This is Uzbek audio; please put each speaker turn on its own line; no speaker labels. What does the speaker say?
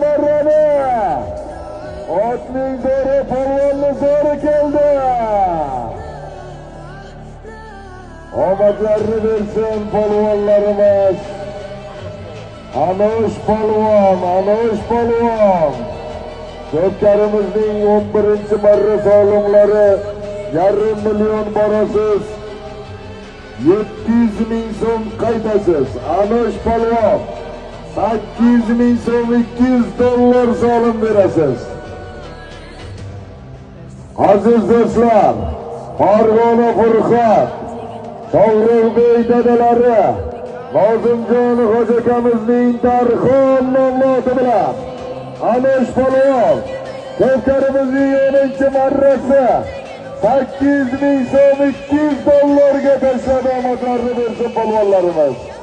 Marrani. Otning zo'ri, polvonni zo'ri keldi. Omadlarni bersin polvonlarimiz. Anush polvon, Anush polvon. Ko'pkarimizning 11-marra solimlari 500 000 borasiz. 700 ming so'm qaytasiz. Anush polvon 800 ming so'm, 200 dollar solim berasiz. Aziz do'stlar, Farg'ona Furqat, Sog'riqbey dadalari, Nozimjon hoji akamizning Darxon nomli oti bilan Anush polvon ko'pkarimizning 10-marrasi 800 ming so'm, 200 dollarga tashladi. Omadlarni bersin polvonlarimiz.